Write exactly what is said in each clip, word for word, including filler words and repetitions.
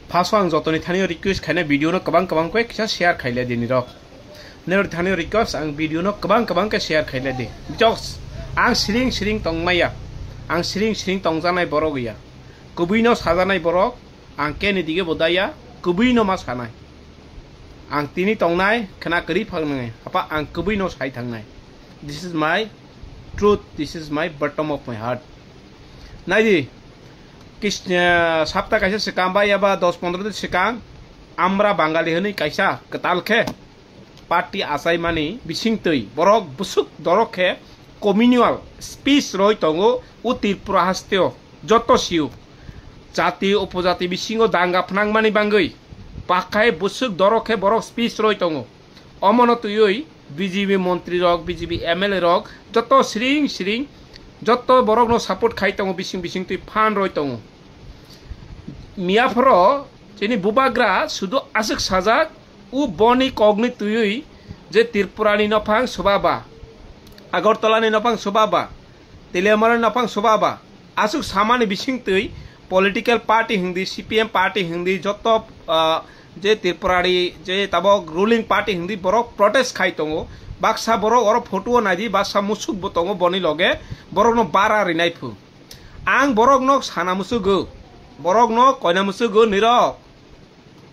First o ang jotoni thani request khaina video no kwbang kwbang khe kisa share khaile di nirok. Nirok thani request ang video no kwbang kwbang khe share khaile di. Because ang siring siring tongmaya. Ang siring siring tongjanai borok ya. Kubui no sajanai borok ang keni dige bodaya kubui no ma sanai. Ang tini tongnai khna kwrwi phangnai. Apa ang kubui no sai thangnai. This is my truth. This is my bottom of my heart. Naidi, kis-, eh, sapta kaisa swkang ba yaba dos pondro din swkang, Amra Bangali hwnwi kaisa kwtal khe party achaimani bisingtwi borok bwswk dorok khe communal speech roi tongo o Tripura hasteo joto sio. Jati upojati bisingo danga phnangmani bangwi pakhai bwswk dorok khe borok speech roi tongo. Omono twiwi B J P montri rok, B J P M L A rok joto siring siring joto borokno support khai tongo, bising bising twi phan roi tongo. Miyaphoro chini bubagra sudu aswk sajak, u boni kokni twiwi je Tripurani nophang subaba, Agartalani nophang subaba, Teliamarani nophang subaba, aswk samani bisingtwi political party hwngdi, C P M party hwngdi, joto, ah, je Tripurari, je tabok ruling party hwngdi, borok protest khai tongo. Baksa borok oro photo o naidi, baksa musuk bo tongo boni loge, borokno bara rinai phu. Ang borokno sana musugo, borokno koina musugo nirok.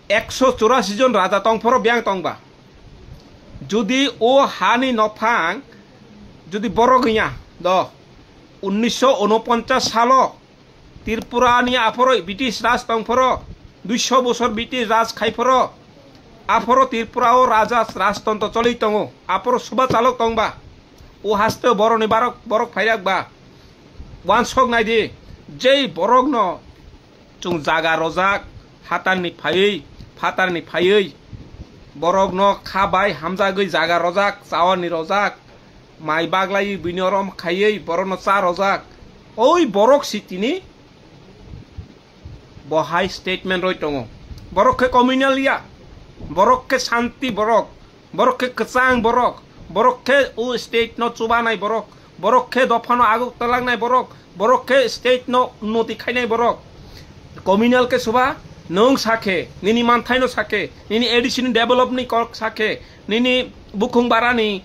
Ekso churasi jon raja tongphoro biyang tongba. Jodi o hani nophang, jodi borok wngya, do, unnisho unoponchas salo Tripura ni aphoro British raj tongphoro, duiso bosor British raj khaiphoro, aphoro Tripura o raja rajtontro choli tongo, aphoro suba chalok tongba, o haste boroni barok, borok phairak ba, wansok naidi, jei borokno chwng jaga rojak, hatarni phaiwi, phatarni phaiwi, borokno kha bai hamjagwi jaga rojak, chawani rojak, mai baglaiwi buino rom khaiwi borokno cha rojak. Oi borok si tini bo hai statement roi tongo. Borok khe communal ya, borok khe santi borok, borok khe kwchang borok, borok khe o state no chubanai borok, borok khe dophano aguk talangnai borok, borok khe state no unnoti khainai borok. Communal khe suba, nwng sakhe, nini manthaino sakhe, nini A D C ni develop ni kok sakhe, nini bukhung barani,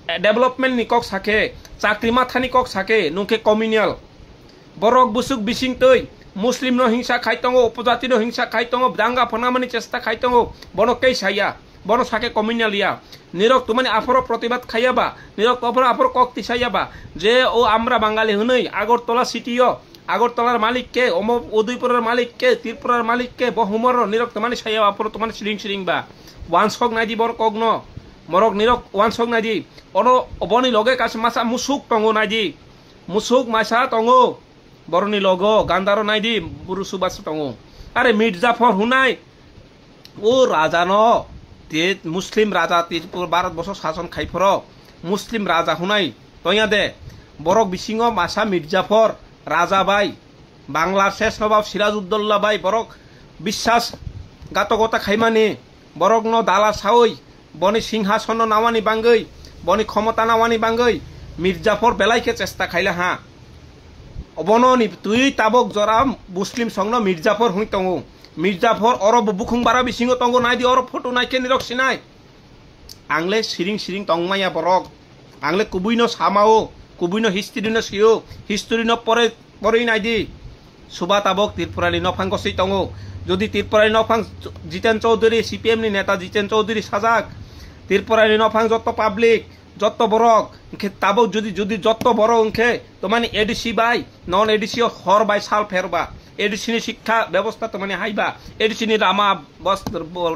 eh, development ni kok sakhe, chakri mathani kok sakhe, nwng khe communal. Borok bwswk bising twi Muslim no hingsa khai tongo, upojati no hingsa khai tongo, danga phanamani chesta khai tongo, bono kei saya, bono sake communal ya. Nirok tumani aphoro protibad khaiya ba, nirok aphoro aphoro kok tisaya ba, je o Amra Bangali hwnwi Agartala city o, Agartalar malik ke, omo Udaipuror malik ke, Tripurar malik ke, bo humor nirok tumani saya ba, aphoro tumani siring siring ba. Wansok naidi borok kok no, morok nirok wansok naidi, ono oboni loge kaisa masa musuk tongo naidi. Musuk masa tongo, boroni logo gandaro naidi, buru subasa tongo. Are Mirzaphor hunai, o raja no, te Muslim raja Tripura Bharat boso sason khaiphoro, Muslim raja hunai, tonya de, borok bisingo masa Mirzaphor raja bai, Bangla ses nobab Sirajuddaulla bai, borok biswas gatokota khaimani, borokno dala sawi, boni singhasono nawani bangwi, boni khomota nawani bangwi Mirzaphor belai khe chesta khaila ha. Obono ni twi tabok jora Muslim songno Mirzaphor hwnwi tongo. Mirzaphor oro bo bukhung bara bisingo tongo, naidi oro photo naikhe nirok sinai. Ang le siring siring tongmaya borok. Ang le kubui no samao, kubui no history no sio, history no pore, poroi naidi. Suba tabok Tripura ni nophang gosoi tongo. Jodi Tripura ni nophang Jiten Chaudhary, C P M ni neta Jiten Chaudhary sajak, Tripura ni nophang jotto public, jotto borok, hwnkhe tabok jodi, jodi jotto borok hwnkhe tomani A D C bai, non A D C o hor bai sal pherba, A D C ni sikha bebosta tomani haiba, A D C ni lama bos-,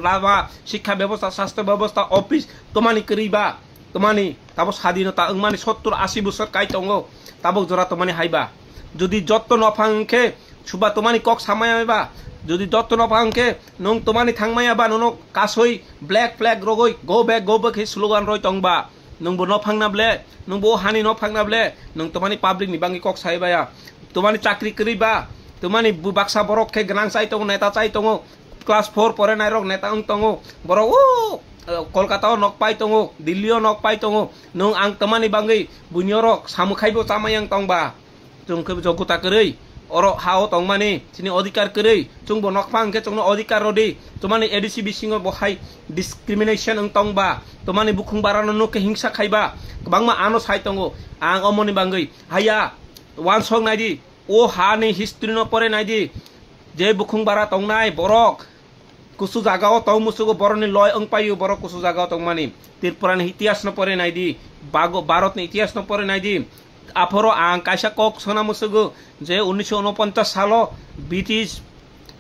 lama, sikha bebosta, sastho bebosta, office tomani kwrwi ba, tomani tabo sadinota wngmani sottur ashi bosor kai tongo, tabok jora tomani haiba. Jodi jotto nophang hwnkhe suba tomani kok samaya ba, jodi jotto nophang hwnkhe nwng tomani thangmaya ba, nono kasoi black flag rogoi go back, go back khe slogan roi tongba. Nwngbo nophang na ble, nwngbo o hani nophang na ble, nwng tomani public ni bangwi kok sai baya. Tomani chakri kwrwi ba, tomani bu-, baksa borok khe gwnang chai tongo, neta chai tongo, class four pore nai rok neta wng tongo, borok o, eh, Kolkata o nok pai tongo, Delhi o nok pai tongo, nwng ang tomani bangwi buini orok samukhai bo chamai yang tong ba. Chwng khe joguta kwrwi, Oro ha o tongmani chini odhikar kwrwi, chwngbo nokphang khe chwngno odhikar rodi. Tomani A D C bisingo bo hai discrimination wng tongba, tomani bukhung barano nukhe hingsa khaiba, kwbangma ano sai tongo. Ang omoni bangwi haya, wansok naidi, o hani history no pore naidi, je bukhung bara tongnai borok kusu jagao tong musugo, boroni loi wng paio, borok kusu jagao tongmani. Tripura ni itihas no pore naidi, bago-, Bharat ni itihas no pore naidi. Aphoro ang kaisa kok sona musugo je unnish unoponchas salo British,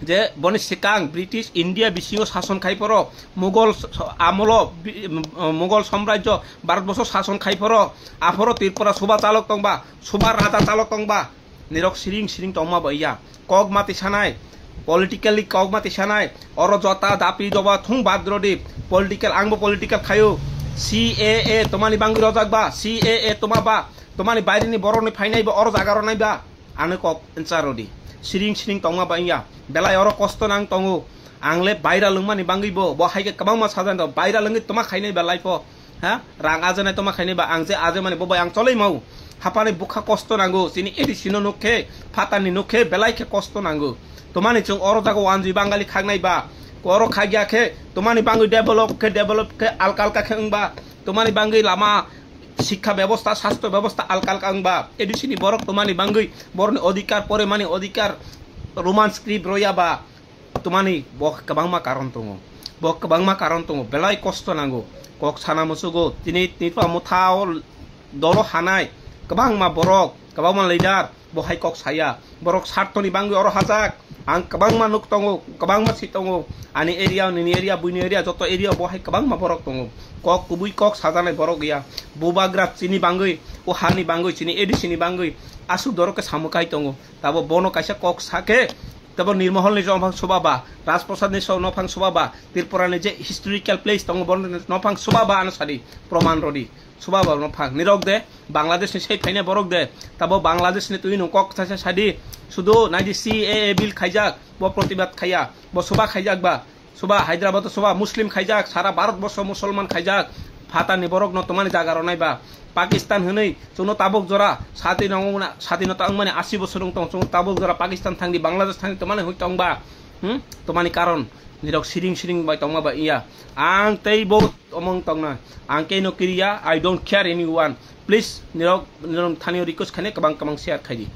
je boni sikang British India bisingo sason khai poro, Mughal s-, s-, amolo bi-, m-, Mughal samrajyo Bharat borso sason khai poro, aphoro Tripura suba chalok tongba, suba raja chalok tongba, nirok siring siring tongma bo iya. Kok mati sanai, politically kok mati sanai, oro jota dapi doba thung bad rodi, political, angbo political khayo, C A A tomani bangwi rojak ba, C A A toma ba, tomani baire ni borok ni phainai ba, oro jaga ronai ba, ano kok ncha rodi, siring siring tongma ba iya, belai oro kosto nang tongo, ang le baira lwngmani bangwi bo, bo hai khe kwbangma sajan do, baira lwngwi toma khainai ba life o, ha, rang ajanai toma khainai ba, ang je ajai mani bo bai ang choloi mau. Hapani bukha kosto nango, chini A D C no nuk khe, phatar ni nuk khe, belai khe kosto nango. Tomani chwng oro jaga wanjwi Bangali khaknai ba, oro khakya khe, tomani bangwi develop khe, develop khe, alka alka khe wngba, tomani bangwi lama, sikha bebosta, sastho bebosta alka alka wngba, A D C ni borok tomani bangwi, boroni odhikar, poremani odhikar, Roman script roya ba, tomani bo kwbangma karon tongo, bo kwbangma karon tongo, belai kosto nango, kok sana musugo, tini Tripura Motha o dolo hanai, kwbangma borok, kwbangma leader, bo hai kok saya, borok sartoni bangwi oro hajak, ang kwbangma nuk tongo, kwbangma si tongo, ani area, nini area, buini area, joto area bo hai kwbangma borok tongo, kok kubui kok sajanai borok ya, bubagra chini bangwi, o hani bangwi, chini A D C ni bangwi, aswk dorok khe samukai tongo, tabo bono kaisa kok sakhe, tabo Nirmohol ni nophang suba ba, Rajprasad ni so-, nophang suba ba, Tripura ni je historical place tongo, bono nophang suba ba ano sadi, proman rodi, suba ba nophang, nirok de, Bangladesh ni sei phainai borok de, tabo Bangladesh ni twi nung kok thaisa sadi, sudu naidi C A A bill khaijak, bo protibad khaiya, bo suba khaijak ba, suba Hyderabad o suba Muslim khaijak, sara Bharat borso Musulman khaijak, phatar ni borok no tomani jaga ronai ba, Pakistan hwnwi chwngno tabuk jora sati nangmani, sati no tangmani asi bosor wng tong, chwngno tabuk jora Pakistan thangdi, Bangladesh thangdi, tomani hoi tong ba, hmm? Tomani karon, nirok siring siring bai tongma ba iya, ang tei bo omong tongna, ang kei no kiriya, I don't care anyone, please, nirok, nirok thani request khaine kwbang kwbang share khaidi.